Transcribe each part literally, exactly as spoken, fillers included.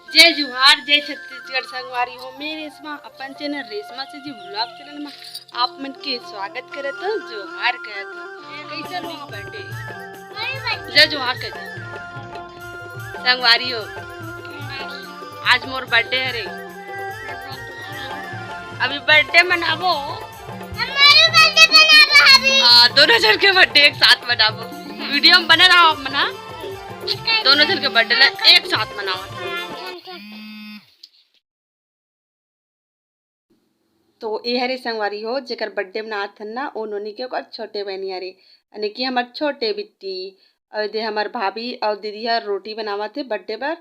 जय जोहार, जय छत्तीसगढ़ संगवारी हो। मैं रेशमा अपन चैनल रेशमा से जी व्लॉग चैनल में आप मन के स्वागत करत हूँ, जोहार कहत हूँ। कैसे हो बर्थडे? जय जोहार कहत हूँ। संगवारी हो, आज मोर बर्थडे हरे। अभी बर्थडे मनाबो। हमारे बर्थडे मनाबो अभी। हाँ, दोनों झन के बर्थडे एक साथ मनाबो। वीडियो में बने रहो आप मन, हाँ? दोनों झन के बर्थडे ला एक साथ मनाओ। तो ए हरे संगवारी हो, जेकर बर्थडे मनात हन ना, ओ नोनी के ओकर छोटे बहिनी हरे, यानी कि हमर छोटे बिट्टी। अउ दे हमर भाभी अउ दीदी हर रोटी बनावत हे बर्थडे बर।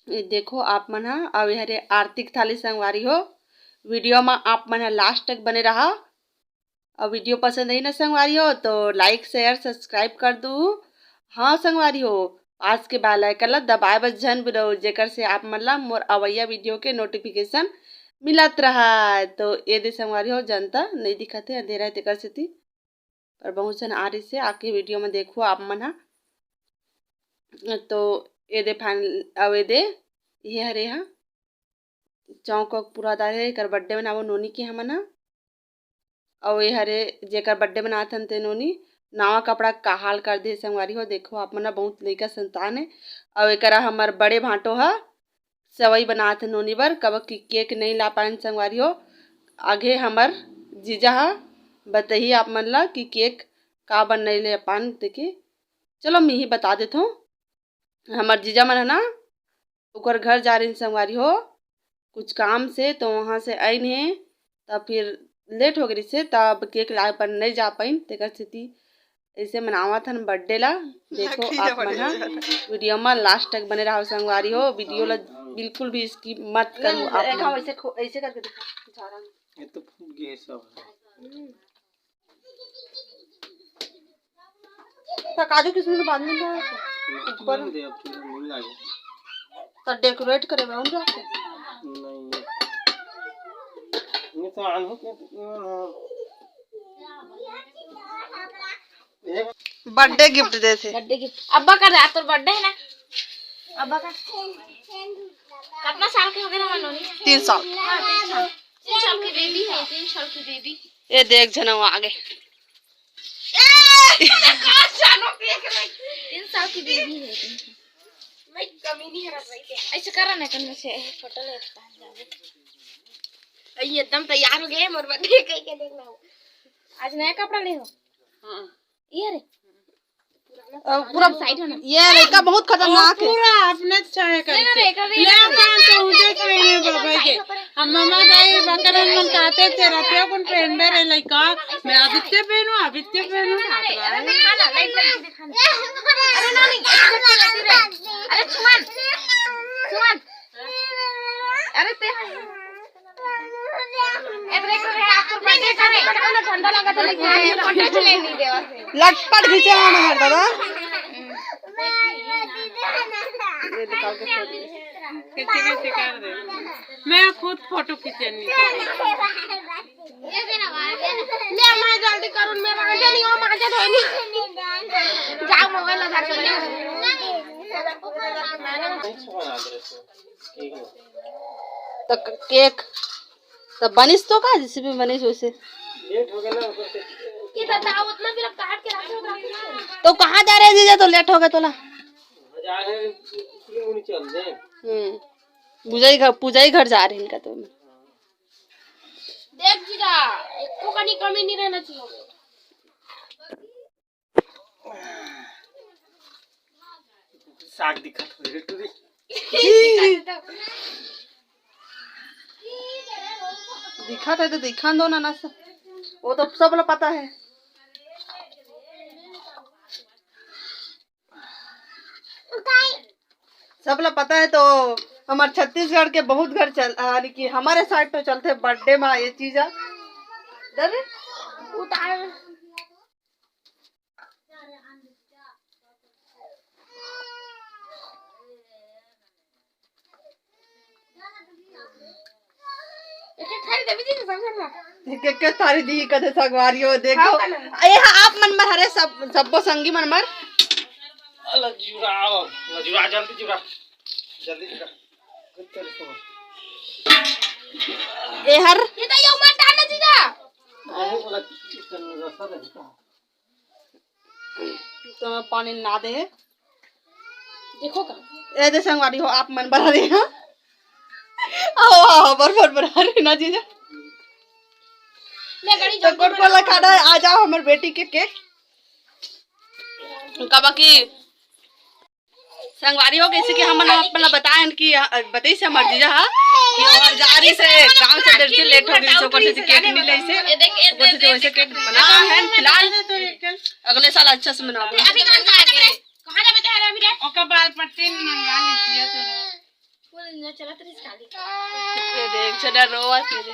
ये देखो आप मन ह, अउ ये हरे आरती के थाली संगवारी हो। वीडियो में आप मन ह लास्ट तक बने रहा। अउ वीडियो पसंद आई ना संगवारी हो, तो लाइक, शेयर, सब्सक्राइब कर दू। हाँ संगवारी हो, पास के बेल आइकन ला दबाए बर झन भूलव, जेकर से आप मन ला मोर अवइया वीडियो के नोटिफिकेशन मिलत रहा। तो ये दे संगवारी हो, जनता नहीं दिखत हे, अंधेरा है तेकर सेती, पर बहुत झन आ रहिस हे, आके वीडियो में देखो आप मन ह। तो ये दे फाइनल, अउ ये दे, ये हरे हा चौक वौक पूरा डारे, एकर बर्थडे मनाबो नोनी के हमन ह। अउ ये हरे जेकर बर्थडे मनात हन ते नोनी, नवा कपड़ा का हाल कर दे संगवारी हो। देखो आप मन ह, बहुत लइका संतान हे। अउ एकरा हमर बड़े भांटो ह सेवई बनात हे नोनी बर, कब कि केक नहीं ला पाएन संगवारी हो। आगे हमर जीजा ह बताही आप मन ला कि केक काबर नहीं ले पान तेके। चलो मैं ही बता देत हूँ, हमर जीजा मन ह ना ओकर घर जा रहिन संगवारी हो कुछ काम से, तो वहाँ से आइन हे, तब फिर लेट हो गई से, तब केक लाए पर नहीं जा पाइन, तेकर सेती ऐसे मनावत हन बर्थडे ला। देखो आप मन ह वीडियो में लास्ट तक बने रहो संगवारी हो, वीडियो ला बिल्कुल भी स्किप मत करो आप मन। ऐसे खो-, ऐसे करके दिखा, कुछ आ रहा है। ये तो फूट गए सब। त काजू किशमिश बांध लेंगे ऊपर। नहीं दे, अब चूल्हे नहीं लागे। त डेकोरेट करे बा, उनका के? नहीं। ये तो आलू के, बर्थडे गिफ्ट दे थे। Birthday gift. अब्बा का दा, तोर बर्थडे है ना? अब्बा का। कितना साल के हो गए ना नोनी? तीन साल। हाँ, तीन साल। तीन साल की बेबी है, तीन साल की बेबी। ये देख जना आगे। तीन साल की बेबी है, तीन साल। मैं कमी नहीं है भाई के। ऐसे करा ना, कन्ने से फोटो ले उठा जावे। ये एकदम तैयार हो गए, मोर बर्थडे कह के देख लो। आज नया कपड़ा ले हो? हाँ। ये रे। अब पूरा साइड हो ना। ये लड़का बहुत खतरनाक है। पूरा अपने चाहे कर ले। ले अपन तो उठे पहने बाबा के। हम ममा दाई बकरन मन कहते थे, रतिया कुन पहनबे रे लइका। मैं आदित्य पहनू, आदित्य पहनू। अरे ना, नहीं, अरे छुमन, छुमन, अरे ते, ए देख रे, आप तो बर्थडे करे, ठंडा लगा था, लेकिन आज फोटो ले नहीं देवा से। लटपट खींचे आना है दादा। ये निकाल के फोटो। खींचे खींचे कर दे। मैं खुद फोटो खींचे नहीं सकती। ले, मैं जल्दी करूँ, मैं मांजे नहीं, वो मांजे धोए नहीं। जा, मोबाइल लगा के ले। तो केक तो बनिस तो का, जैसे भी बनिस वैसे। लेट हो गया ना, ऊपर से। ये दादा, उतना भी काट के रखे हो, तो कहाँ जा रहे जीजा, तो लेट हो गया तोला। जा रहे हैं, पूरी मुड़ी चल दे। हम्म, पूजा ही घर, पूजा ही घर जा रहे इनका तो। देख जीजा, एको कनी कमी नहीं रहना चाहिए। साग दिखत हो रे टूरी। दिखत है तो दिखा दो ना, ना स-, वो तो सब ला पता है। सब ला पता है तो हमारे छत्तीसगढ़ के बहुत घर चल, यानी कि हमारे साइड तो चलते बर्थडे में ये चीज है। डर? उतार। एक एक थारी देवी जी के संग में। एक एक थारी दी कदे सगवारी हो, देखो। हाँ, ना। ए, हाँ, आप मन मर हरे सब, सबो संगी मन मर। अला जुड़ा, अला जुड़ा, जल्दी जुड़ा। जल्दी कर। कुछ कर इसको। एहर। ये तो ये ऊपर डाल दे सीधा। अरे, बोला, चिकन रसा रहता। तो पानी ना दे। देखो का। ए दे संगवारी हो, आप मन बना रहे हैं। आओ, आओ, बरफर बना रहे ना जीजा। ले गड़ी तो जल्दी कोट बना। कोला खाना है, आ जाओ हमर बेटी के केक। काबर कि संगवारी हो, जैसे कि हमन अपन ला बताएन कि, अ, बताइस हमर जीजा हा कि ओहर जा रही से गांव से, देर से लेट हो गई से, ओकर से केक मिल रही से, ये देख, ये ओकर से देख, वैसे देख, केक देख, बना देख, है फिलहाल। अगले साल अच्छा से मनाबो। अभी कहाँ जाबे? कहाँ जाबे तेरे अभी रे? ओकर बाल पट्टी मंगा लेती है तो। फूल न चलत रहिस काली। ये देख, छोटा रोवा के रे।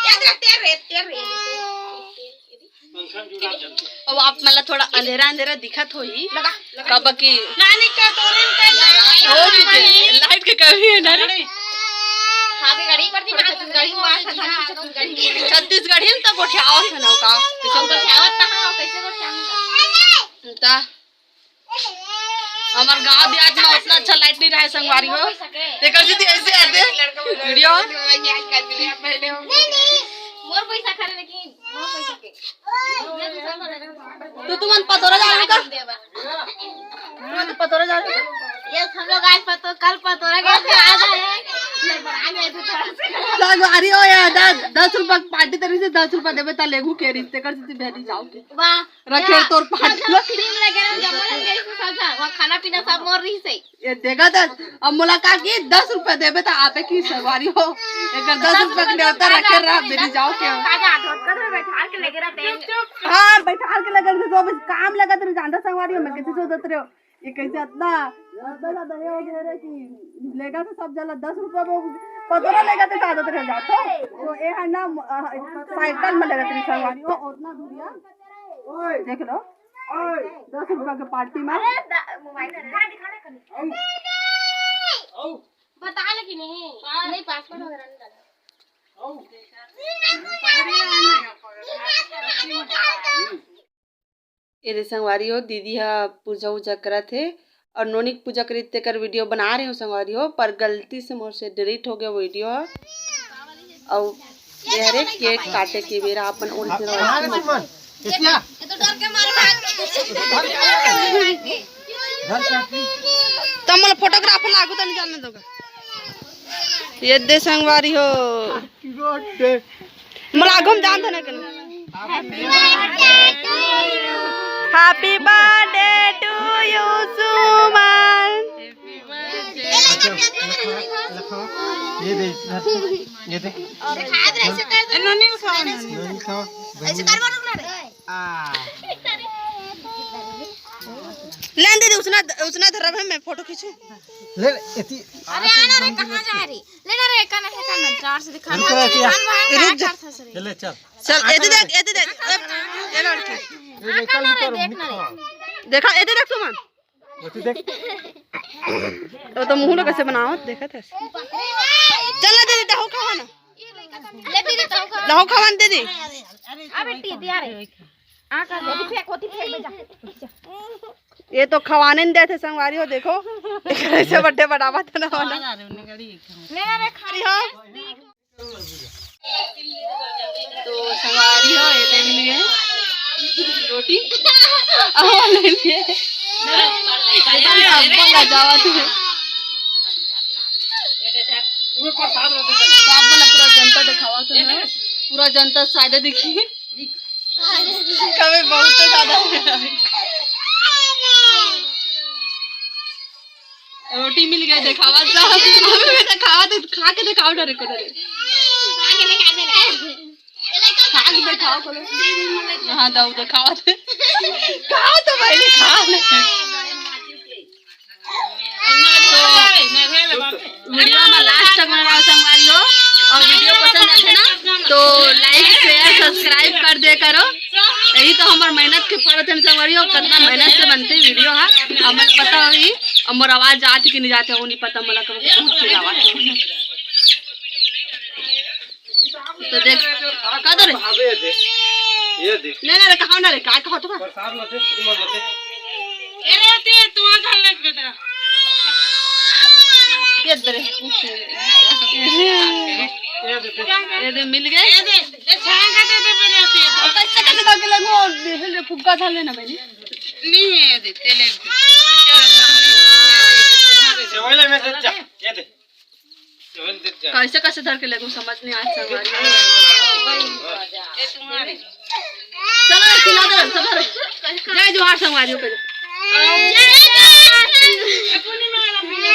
ये देख, तेरे, तेरे। अब आप मन ला थोड़ा अंधेरा अंधेरा दिखत होही। लगा, लगा। काबर कि नानी का तोरन का लाइट हो चुके, लाइट के कमी है ना। हाँ, के गाड़ी पर दी, छत्तीसगढ़ी में, छत्तीसगढ़ी में तो गोठियावत है ना का? तो गोठियावत तो हाँ, कैसे गोठियावत? ता हमर गांव देहात में उतना अच्छा लाइट नहीं रहे संगवारी हो। तेकर सेती ऐसे आते वीडियो। मोर पैसा खा रहे लेकिन मोर पैसा के। तो तुमन पतोरा जा रहे का? तुमन तो पतोरा जा रहे का? Yes, हम लोग आज पतो-, कल पतोरा गए थे, आज आए हैं। ये बना गए थे थोड़ा सा। संगवारी हो या दस, दस रुपया पार्टी तरी से दस रुपया देबे ता लेगू के रिश्ते कर से भेजी जाओ के। वाह। रखेल तोर पाट। सब क्रीम लगे रहे, जम्मो लगे रहे, सब था। वहाँ खाना पीना सब मोर रही से। ये देखा था, अब मुलाकात की दस रुपया देबे ता आपे की संगवारी हो। एक दस रुपया के नेवता रखे रहा, मेरी जाओ के। काजा, धोतका तो बैठाल के लगे रहते हैं। हाँ, बैठाल के लगे रहते, तो बस काम लगा तो जानता संगवारी हो, मैं कैसे सो देते रहो। ये कैसे इतना, इतना ज्यादा ये हो गया रे कि लेगा तो सब जला दस रुपया में पतोरा लेगा तो ज्यादा तो रह जाता। तो ये है ना, अ, साइकिल में लेगा तेरी संगवारी हो, उतना दूरिया। देख लो, दस रुपया के पार्टी में। अरे, दा-, मोबाइल है ना? दिखा ना कहीं। बता ले कि नहीं? नहीं, पासवर्ड वगैरह नहीं डाला। ए दे संगवारी हो, दीदी ह पूजा उजा करत हे और नोनी के पूजा करी तेकर वीडियो बना रहे हो संगवारी हो, पर गलती से मोर से डिलीट हो गया वीडियो ह। अउ ये हरे केक काटे के बेरा अपन ओढ़ के रहो। तो मोला फोटोग्राफर लागू तनी जाने दोगा। ये दे संगवारी हो। मोला घूम जान धना कन। Happy birthday to you, सुमन। ये दे, ये दे। नोनी खाओ, नोनी खाओ। आ। लेन दे दे, उसना, उसना धरब है, मैं फोटो खींचू। ले, एती। अरे आना रे, कहाँ जा रही? ले ना रे, एका ना, एका ना, चार से दिखा। रुक रे, रुक जा। चल, एदे देख, एदे देख। ए, ए लड़की। ये निकल, निकल, देखा, एदे देख सुमन। एती देख। वो तो मुंह लो कैसे बनावत, देखत है। चल ना दीदी, दहो खावा ना। ले दीदी, दहो खावा। दहो खावा ना दीदी। अबे टी दिया रे। आ कर दे, फेंक, होती फेंक में जा। ये तो खवाने नहीं देते संगवारी हो, देखो। ऐसे बड्डे बनावा था ना, ना। ले ना रे, खा रही हो। तो संगवारी हो, ये ले लिए रोटी। अब ले लिए। ये तो अब्बा ला जावा थे। तो आप वाला पूरा जनता दिखावा थे ना। पूरा जनता सादे दिखी। कभी बहुत ज्यादा। रोटी मिल गई, देखावा सब। अभी भी देखावा, तो खा के देखाओ डरे को डरे। खा के देखाओ को। हाँ, दो देखावा। खाओ तो भाई, खा ले। तो वीडियो में लास्ट तक बने रहो संगवारी हो, और वीडियो पसंद आथे ना तो लाइक, शेयर, सब्सक्राइब कर दे करो। यही तो हमर मेहनत के फल होथे संगवारी हो, कितना मेहनत से बनथे वीडियो हा। हमन पता होही, अब मोर आवाज आथे कि नहीं जाथे, वो नहीं पता, मोला कब बहुत तेज आवाज हे। तो देख, का दो रे? ये देख। ले ना रे, कहाँ ना रे, काय कहत बा? प्रसाद मत दे, तू मत दे। अरे ते तू आ घर लग बेटा। ये दे, मिल गए। ये दे, ये छाया का दे दे मेरे को। अब कैसे, कैसे करके लगो? और देख ले, फुग्गा था लेना मैंने। नहीं है, ये दे, तेल है। सेवई ले में से जा, ये दे। सेवई ले दे जा। कैसे, कैसे धर के लगो, समझ नहीं आया संगवारी। ये तुम्हारे। चलो, खिला दो, सब धरो। जय जोहार संगवारी हो पहले।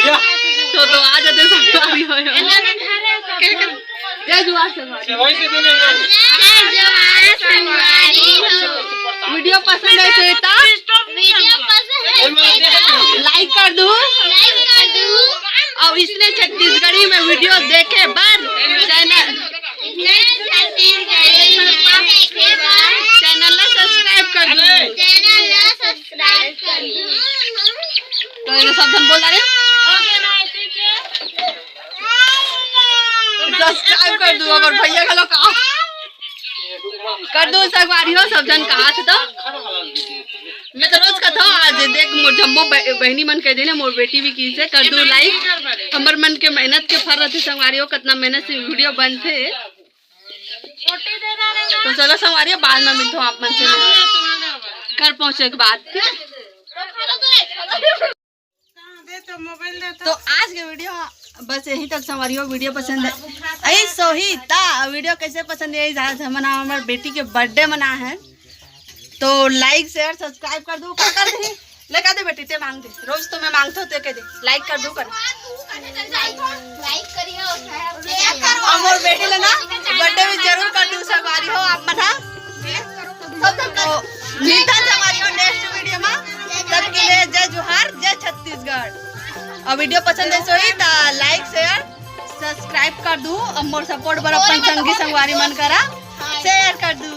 या। तो, तो आ जाते संगवारी हो। जय जोहार संगवारी। सेवई से देने हैं। जय जोहार संगवारी हो। वीडियो पसंद है तो वीडियो पसंद है तो लाइक कर दो। लाइक कर दो। और इसने छत्तीसगढ़ी में वीडियो देखे बर चैनल चैनल ला सब्सक्राइब कर दो। चैनल ला सब्सक्राइब कर दो। तो ये सब जन बोल रहे। सब्सक्राइब कर दो, हमर भैया घलो का कर दो संगवारी हो, सब जन कहा थे तो। मैं तो रोज कथा आज देख मोर जम्मो ब-, बहिनी मन कह देने, मोर बेटी भी की से कर दो लाइक। हमर मन के मेहनत के फल रहते संगवारी हो, कितना मेहनत से वीडियो बनथे। तो चलो संगवारी हो, बाद में मिलते हो आप मन से घर पहुंचे के बाद। दे तो मोबाइल दे तो। तो आज के वीडियो बस यहीं तक संगवारी हो। वीडियो पसंद है, आई सोही ता वीडियो कैसे पसंद है, ज्यादा से मना हमर बेटी के बर्थडे मना है, तो लाइक शेयर सब्सक्राइब कर दो। का कर दे, ले का दे बेटी, ते मांग दे, रोज तो मैं मांगता हूँ, ते कह दे लाइक कर दो कर। लाइक करियो, शेयर करो। और मोर बेटी ले ना बर्थडे में जरूर कर दो संगवारी हो आप मन हा। तो मिलता है संगवारी हो नेक्स्ट वीडियो में, तब के लिए जय जोहार, जय छत्तीसगढ़। और वीडियो पसंद है सोई तो लाइक शेयर सब्सक्राइब कर दू, और मोर सपोर्ट बर अपन संगी संगवारी मन करा शेयर कर दू।